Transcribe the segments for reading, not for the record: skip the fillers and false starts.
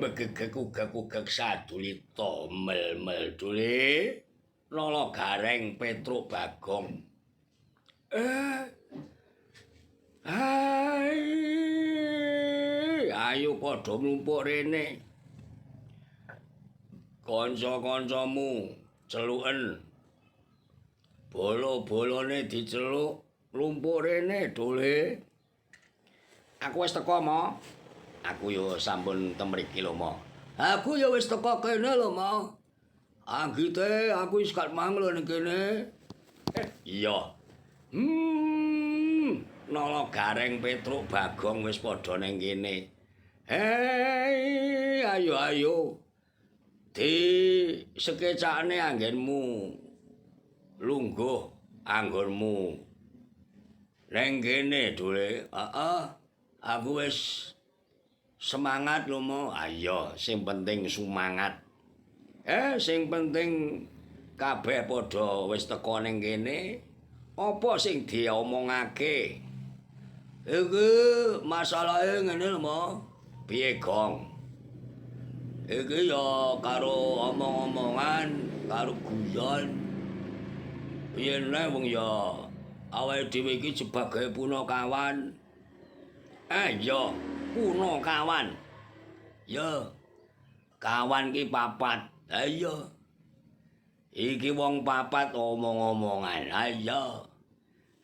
Begegek ugek-ugek sadulita mel-mel dule. Nala Gareng Petruk Bagong. Eh. Hai, ayo padha mlumpuk rene. Kanca-kancamu celuken. Bolo-bolone diceluk, mlumpuk rene dole. Aku wis teko, Mo. Aku yo sampun temriki lho, Mo. Aku yo wis teko kene lho, Mo. Anggite aku wis kat mang lho ning kene. Iya. Nala Gareng Petruk Bagong wis padha ning kene. Hei, ayo ayo. Di sekecakne anggenmu lungguh anggonmu. Ning kene dule. Heeh. Aku wis semangat lho, Mo. Ayo, sing penting sumangat. Sing penting kabeh padha wis teko ning kene. Apa sing diomongake? Iki masalahe ngene lho, Mo. Piye, Gong? Iki ya karo omong-omongan, karo guyon. Piye neh wong ya awake dhewe iki sebagai punakawan. Ya, punakawan. Ya. Kawan ki papat. Ha iya. Iki wong papat omong-omongan. Ha iya.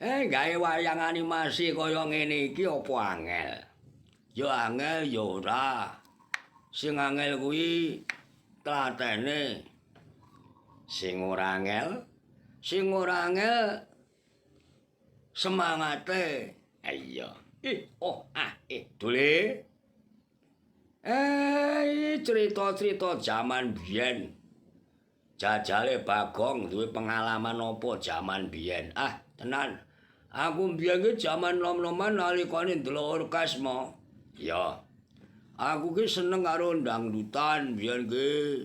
Gawe wayang animasi kaya ngene iki apa angel? Ya angel ya ora. Sing angel kuwi tlatene. Sing ora angel, sing ora angel semangate. Ha iya. Ih, oh, ah, eh, dole. Cerita-cerita jaman biyen. Jajale Bagong duwe pengalaman apa jaman biyen? Ah, tenan. Aku biyen ki jaman nom-noman nalikane ndelok orkes, Mo. Ya. Aku ki seneng karo dangdutan biyen ki.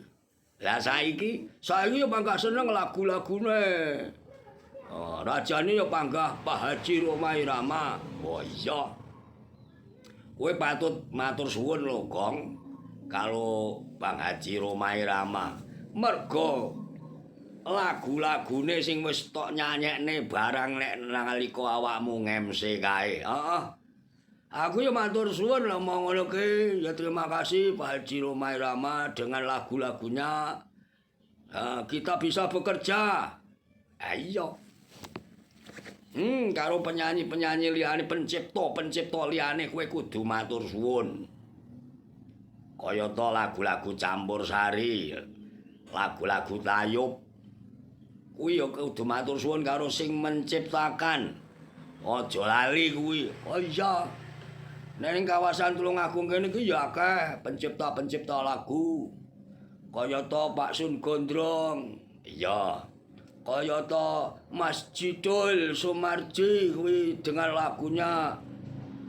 Lah saiki, saiki ya panggah seneng lagu-lagune. Oh, rajane ya panggah Pak Haji Rhoma Irama. Oh iya. Kowe patut matur suwun lho, Gong, karo Bang Haji Rhoma Irama. Mergo lagu-lagune sing wis tok nyanyekne barang nek nalika awakmu ngemse kae. Heeh. Aku ya matur suwun lho mau ngono ki. Ya terima kasih Pak Haji Rhoma Irama dengan lagu-lagunya. Kita bisa bekerja. Ayo. Karo penyanyi-penyanyi liyane, pencipta-pencipta liyane kowe kudu matur suwun. Kayata lagu-lagu campur sari, lagu-lagu tayub. Kuwi ya kudu matur suwun karo sing menciptakan. Aja lali kuwi. Oh iya. Nek ning kawasan Tulungagung kene iki ya akeh pencipta-pencipta lagu. Kayata Pak Sun Gondrong. Iya. Kayata Mas Jidul Sumarji kuwi dengan lagunya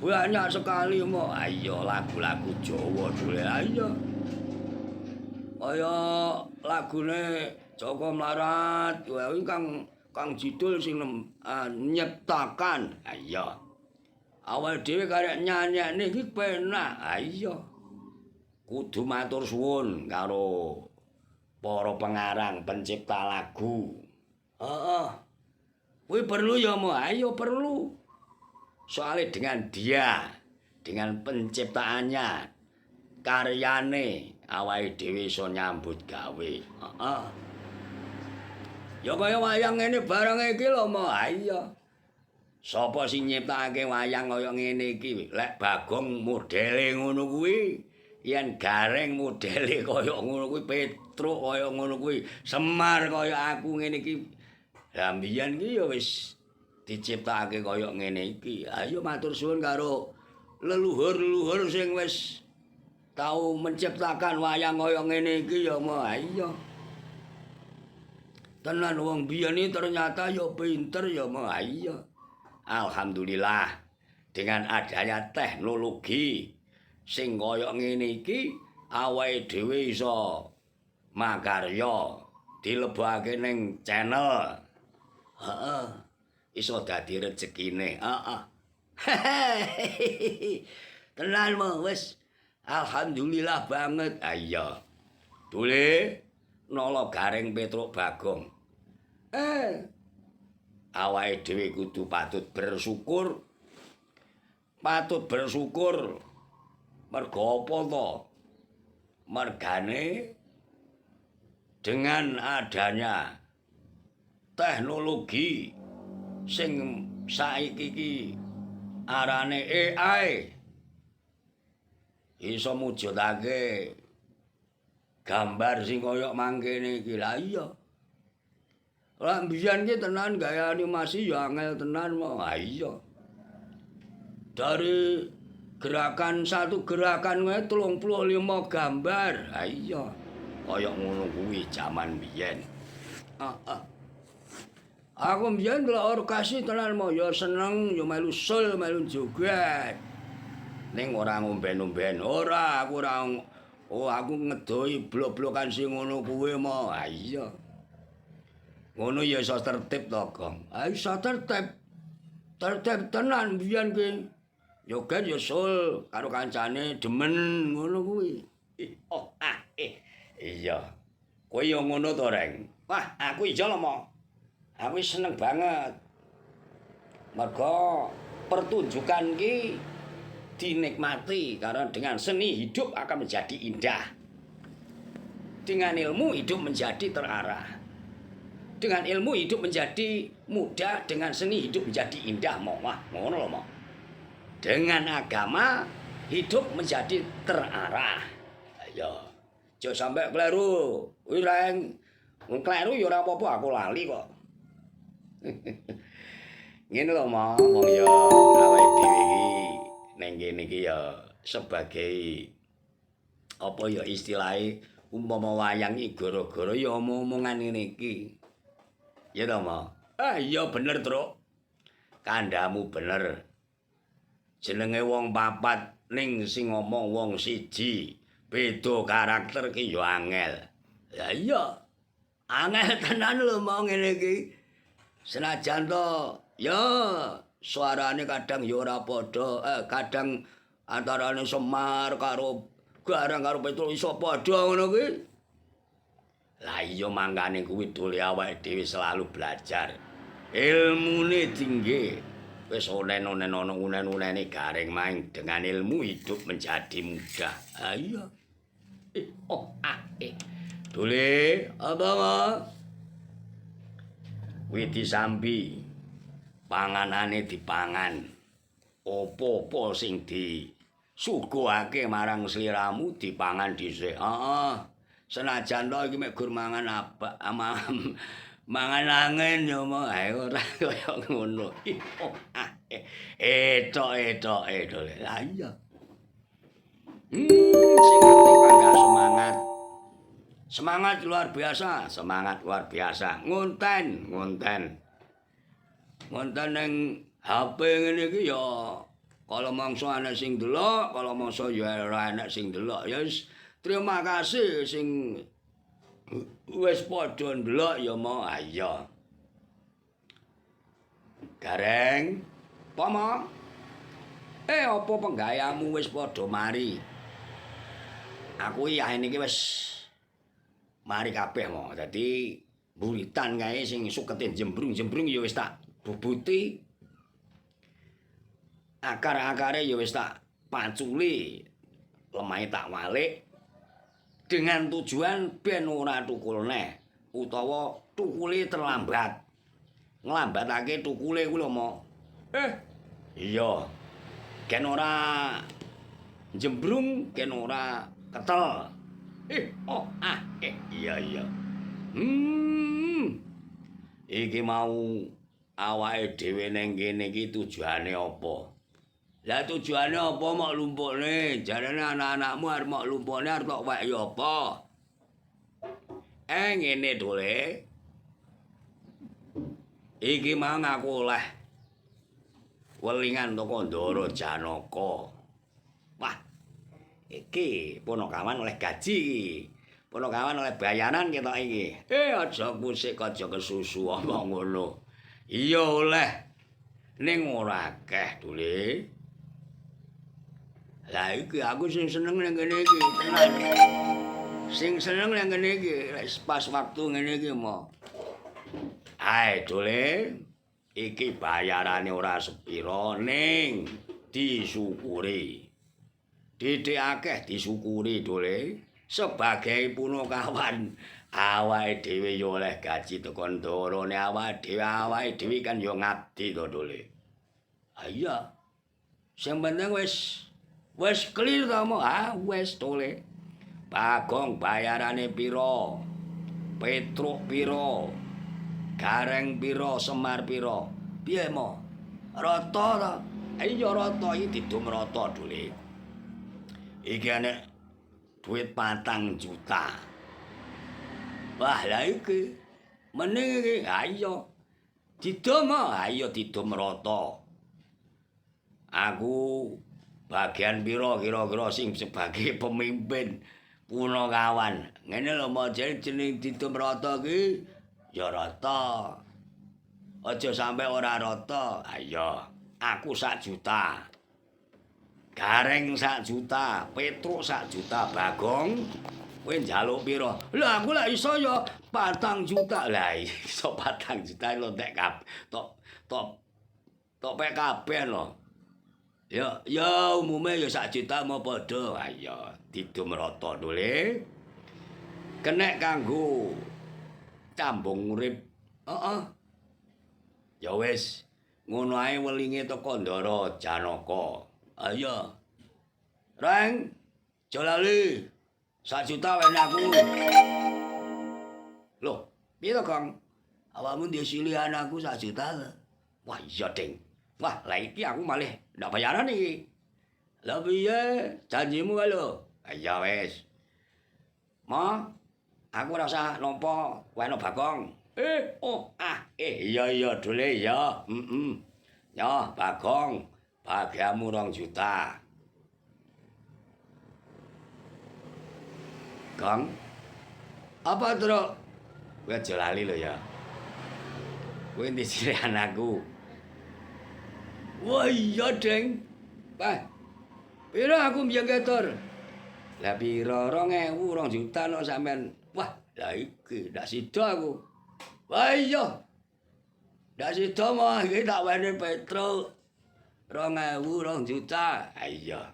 banyak sekali mo. Ayo lagu-lagu Jawa dule. Ayo. Kaya lagune Joko Mlarat kuwi Kang Kang Jidul sing nyiptakan. Ayo. Awake dhewe karek nyanyekne iki penak. Ayo. Kudu matur suwun karo para pengarang, pencipta lagu. Heeh. Kuwi perlu ya, Mo? Ayo perlu. Soale dengan dia, dengan penciptaannya, karyane awake dhewe iso nyambut gawe. Heeh. Ya kaya wayang ngene barang iki lho, Mo. Ayo. Sapa sing nyiptakake wayang kaya ngene iki? Lek Bagong modele ngono kuwi, yen Gareng modele kaya ngono kuwi, Petruk kaya ngono kuwi, Semar kaya aku ngene iki. Lah mbiyen ki ya wis diciptakake kaya ngene iki. Ayo matur suwun karo leluhur-leluhur sing wis tau menciptakan wayang kaya ngene iki ya, Mo. Ayo. Tenan wong biyen iki ternyata ya pinter ya, Mo. Ayo. Alhamdulillah dengan adanya teknologi sing kaya ngene iki awake dhewe iso makarya dilebokake ning channel. Heeh. Iso dadi rezekine. Heeh. Tenan mo wis. Alhamdulillah banget. Ah iya. Dule Nala Gareng Petruk Bagong. Awake dhewe kudu patut bersyukur. Patut bersyukur. Mergo apa to? Mergane dengan adanya teknologi sing saiki iki arane AI iso mujudake gambar sing kaya mangkene iki. Lah iya. Lah mbiyen ki tenan gawe animasi ya angel tenan mo. Ha iya. Dari gerakan satu gerakan wae 35 gambar. Ha iya. Kaya ngono kuwi jaman biyen. Heeh. Aku mbiyen ndelok orkasi tenan mo ya seneng, ya melu sul, melu joget. Ning ora ngomben-omben, ora aku ora. Oh, aku ngedohi blok-blokan sing ngono kuwi mo. Ha iya. Ngono ya iso tertib to, Gong. Ha iso tertib. Tertib tenan biyen ki. Joget ya sul karo kancane demen ngono kuwi. Oh, ah, eh. Iya. Kowe ya ngono to, Reng? Wah, aku iya lho, Mo. Aku seneng banget. Mergo pertunjukan ki dinikmati karena dengan seni hidup akan menjadi indah. Dengan ilmu hidup menjadi terarah. Dengan ilmu hidup menjadi mudah, dengan seni hidup menjadi indah, mo. Wah, ngono lho, Mo. Dengan agama hidup menjadi terarah. Ayo. Aja sampe kleru. Kuwi Reng. Wong kleru ya ora apa-apa, aku lali kok. Ngene lho, Mo, wong ya awake dhewe iki ning kene iki ya sebagai apa ya istilahe umpama wayang iki gara-gara ya omong-omongan ngene iki. Ya to, Mo? Ah iya bener, Truk. Kandhamu bener. Jenenge wong papat ning sing ngomong wong siji. Beda karakter ki ya angel. Ya iya. Angel tenan lho mau ngene iki. Senajan to ya suarane kadang ya ora padha, kadang antarane Semar karo Gareng karo Petruk iso padha ngono kuwi. Lah iya mangkane kuwi dole awake dhewe selalu belajar. Ilmune tinggi. Wis onen-onen ana unen-unene Gareng maing dengan ilmu hidup menjadi mudah. Ha iya. Oh, ah, eh. Dole, apa ma? Kuwi disambi. Panganane dipangan. Apa-apa sing disuguhake marang sliramu dipangan dhisik. Heeh. Senajan to iki mek gur mangan abak mangan angin ya mo. Ae ora kaya ngono. Oh, ah, eh. Etok-etoke dole. Lah iya. Sing penting bangga semangat. Semangat luar biasa, semangat luar biasa. Ngonten, ngonten. Ngonten ning HP ngene iki ya kala mangsa ana sing delok, kala mangsa ya ora enek sing delok. Ya wis terima kasih sing wis padha ndelok ya mo. Ah iya. Gareng, apa mo? Apa penggayamu wis padha mari? Aku ya ini iki wis mari kabeh mo. Dadi buritan kae sing sukete jembrung-jembrung ya wis tak bubuti. Akar-akare ya wis tak paculi. Lemahe tak walik dengan tujuan ben ora tukul neh utawa tukule terlambat. Nglambatake tukule kuwi lho, Mo. Iya. Gen ora jembrung, gen ora ketel. Oh, ah, iya iya. Iki mau awake dhewe ning kene iki tujuane apa? Lah tujuane apa mok lumpukne? Jarene anak-anakmu arep mok lumpukne arep tok weki apa? Ngene to, Le. Iki mang aku oleh welingan teko Ndara Janaka. Wah. Iki Punakawan oleh gaji iki. Punakawan oleh bayaran ketok iki. Aja kusik aja kesusu omong ngono. Iya oleh. Ning ora akeh, Dule. Lah iki aku sing seneng nang kene iki, tenan. Sing seneng nang kene iki pas waktu ngene iki mo. Ae, Dole. Iki bayarane ora sepira ning disyukuri. Dithik akeh disyukuri, Dole. Sebagai punakawan, awake dhewe yo oleh gaji teko ndorone awake dhewe kan yo ngabdi to, Dole. Ha iya. Sing penting wis clear to mo. Ah, wis, Dole. Bagong bayarane pira? Petruk pira? Gareng pira? Semar pira? Piye mo? Rata ta? Iya rata, iki didum rata, Dole. Iki enek duit 4 juta. Wah, lah iki mening iki. Ha iya. Didum, ha iya didum rata. Aku bagian pira kira-kira sing sebagai pemimpin punakawan. Ngene lho mo, jeneng didum rata iki ya rata. Aja sampe ora rata. Ha iya, aku 1 juta. Gareng 1 juta, Petruk 1 juta, Bagong kowe njaluk pira? Lah aku lak iso ya 4 juta. Lah iso 4 juta lho tek kabeh. Tok pek kabeh lho. Ya ya umume ya 1 juta mau padha. Ha iya, didum rata Dole. Kenek kanggo cambung urip. Heeh. Ya wis, ngono ae welinge teko Ndara Janaka. Ayo. Reng, aja lali. 1 juta wene aku. Loh, piye to, Kang? Awakmu ndek silihan aku 1 juta. Wah, iya, Ding. Wah, lah iki aku malih ndak bayaran iki. Lah piye janjimu kae lho? Ya wis. Ma, aku ora usah nampa weno Bagong. Oh, ah, iya iya Dole ya. Heeh. Ya, Bagong, bagiamu 2 juta. Kang, apa, Truk? Kowe aja lali lho ya. Kowe ndi silihan aku? Wah iya, Deng. Wah. Pira aku mbiyen ketur? Lah pira 2000, 2 juta no sampean. Wah, lah iki ndak sida aku. Wah iya. Ndak sida mah iki tak wene Petruk. 2000, 2 juta. Ha iya.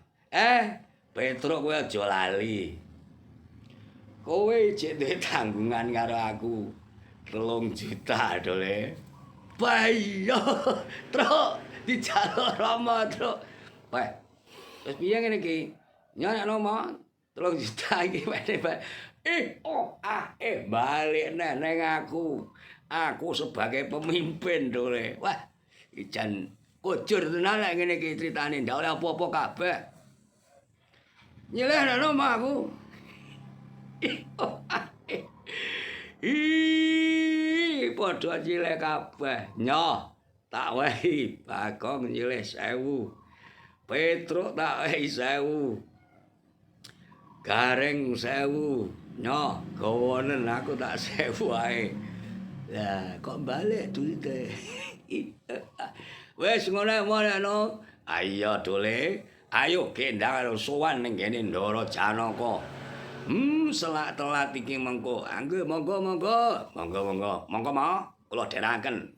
Petruk kowe aja lali. Kowe jek duwe tanggungan karo aku. 3 juta, Dole. Wah iya, Truk, dijaluk Rama, Truk. Wah. Terus piye ngene iki? Nyonek nomo 3 juta iki wene bae. Oh, ah, balik neh neng aku. Aku sebagai pemimpin, Dole. Wah, jan kujur tenan lek ngene iki critane, ndak oleh apa-apa kabeh. Nyeleh nang omah aku. Ih, padha nyileh kabeh. Nyoh, tak wehi Bagong nyileh 1000. Petruk tak wehi 1000. Gareng 1000. Nyoh, gawanen aku tak 1000 ae. Lah, kok balik duite. Wis ngono ngono. Ayo Dole, ayo gendang karo sowan ning kene Ndara Janaka. Selak telat iki mengko. Angge monggo monggo. Monggo monggo. Monggo ma, kula dherekaken.